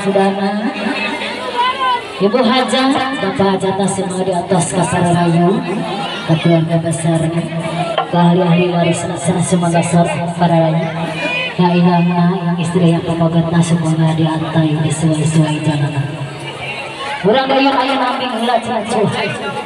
Sudana Ibu Hajah, Bapak Hajah semua di atas kasar rayu, keluarga besarnya, ahli-ahli waris semua dasar para rayu, kailangna yang istri yang pemagatna semua di antai di suai-suai jalanan. Urang dayung aya namping heula cenah.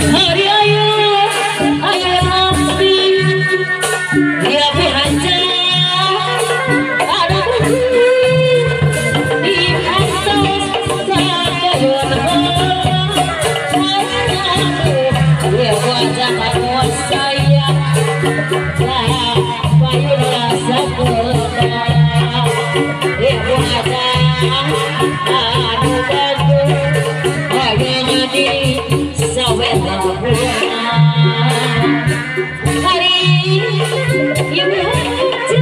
Hari ayo ayo nabi ya bihaja aduh di atas sakayun ya wajah saya payun rasa ibu haja aduh bagus jadi sawet hari ibu haja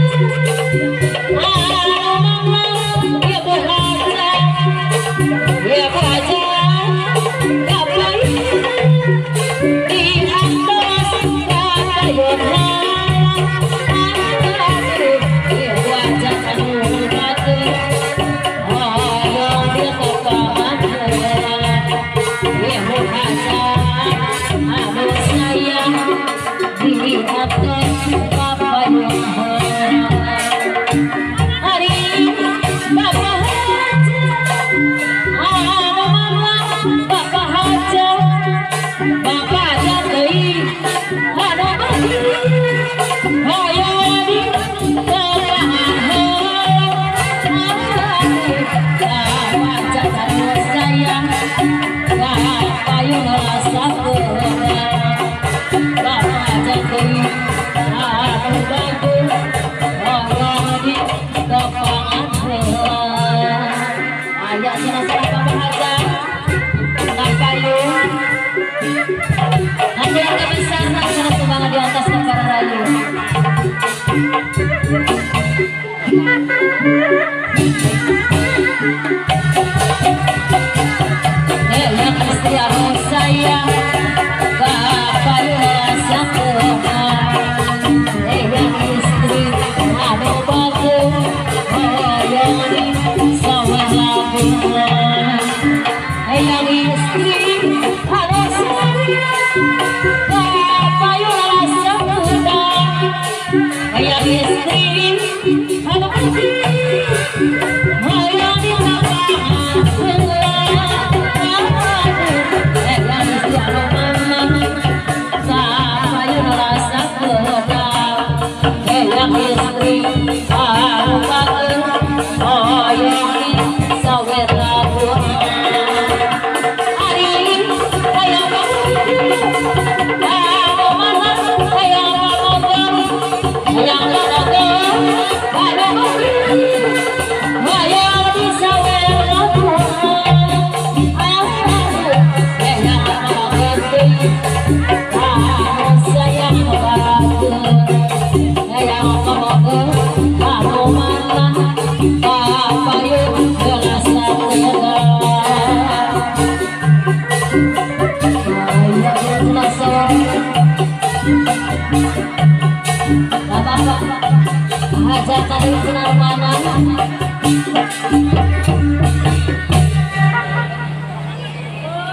mama ibu haja kapan di atas kakayun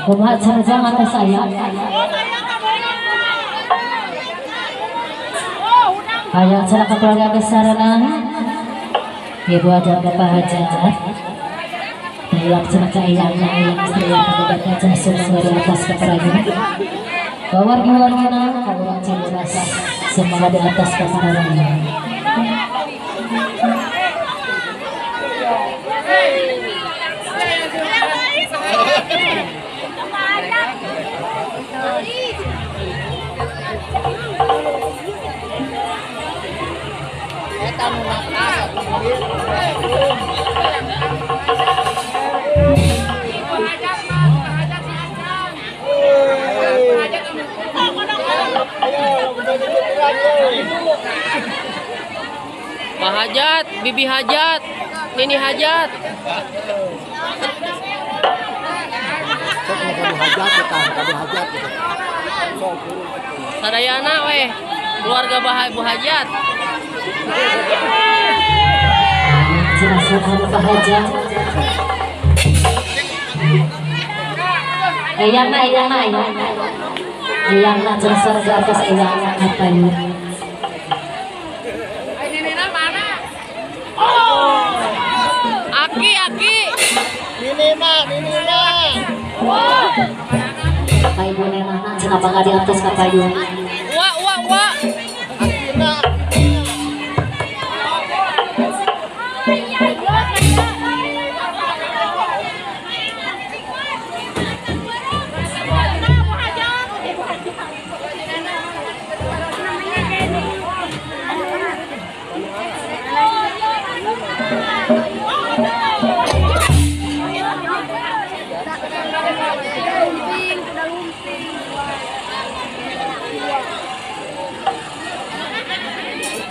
Kumaha jangan atas saya. Ayo cara keluarga besar nah. Ibu hajat bapak hajat. Laksana eyang eyang istri yang kaca semua di atas keperayaan. Wargi-wargina kalau jelas semua di atas keperayaan. Pak Hajat, Bibi Hajat, Nini Hajat. Sadayana weh, keluarga Bu Hajat. Eyang eyang eyang eyang nak cerita di atas eyang apa ini? Aki aki. Nini mak, nini mak. Pak ibu nenek kenapa nggak di atas kata ibu? Wah wah wah. Aki nak.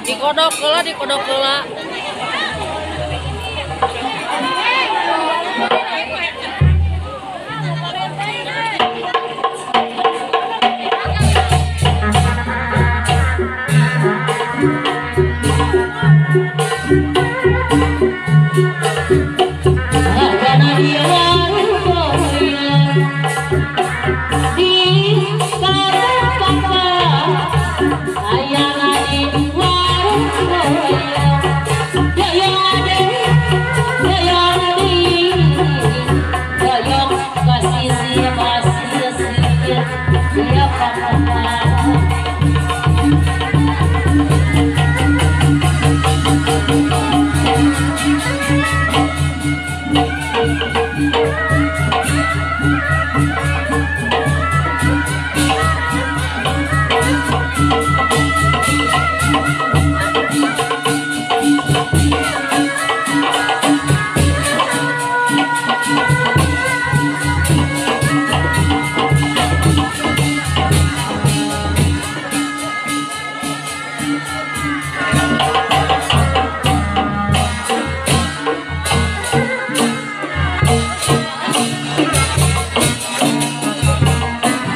Dikodok lah, dikodok lah.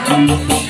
Thank you.